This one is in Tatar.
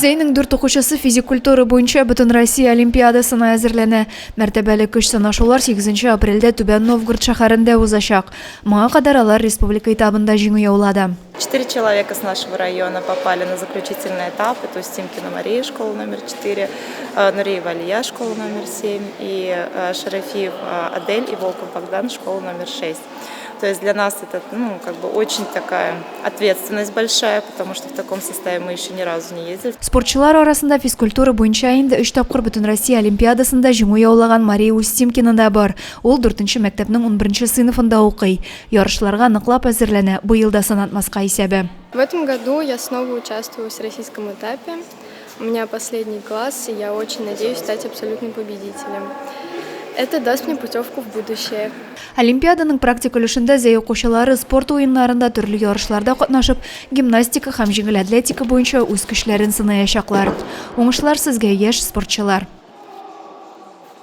Зәйнең дүрт укучысы физик культура буенча Бөтенроссия олимпиадасына әзерләнә. Мәртәбәле көч сынашулар 8 апрельдә Түбән Новгород шәһәрендә узачак. Моңа кадәр алар республика этабында җиңү яулады. Четыре человека с нашего района попали на заключительный этап. Это Устимкина Мария, школа номер 4, Нуриева Алия, школа номер 7, и Шарафиев Адель и Волков Богдан, школа номер 6. То есть для нас это, ну, как бы очень такая ответственность большая, потому что в таком составе мы еще ни разу не ездили. Спортчылар арасында физкультура буенча инде өч тапкыр Бөтенроссия олимпиадасында җиңү яулаган Мария Устимкина да бар. Ул дүртенче мәктәпнең унберенче сыйныфында укый. Ярышларга ныклап әзерләнә, быел да сынатмаска исәбе. В этом году я снова участвую в всероссийском этапе. У меня последний класс, и я очень надеюсь стать абсолютным победителем. Это даст мне путевку в будущее. Олимпиаданың практик өлешендә Зәй укучылары спорт уеннарында төрле ярышларда катнашып, гимнастика һәм җиңел атлетика буенча үз көчләрен сынаячаклар. Уңышлар сезгә, яшь спортчылар!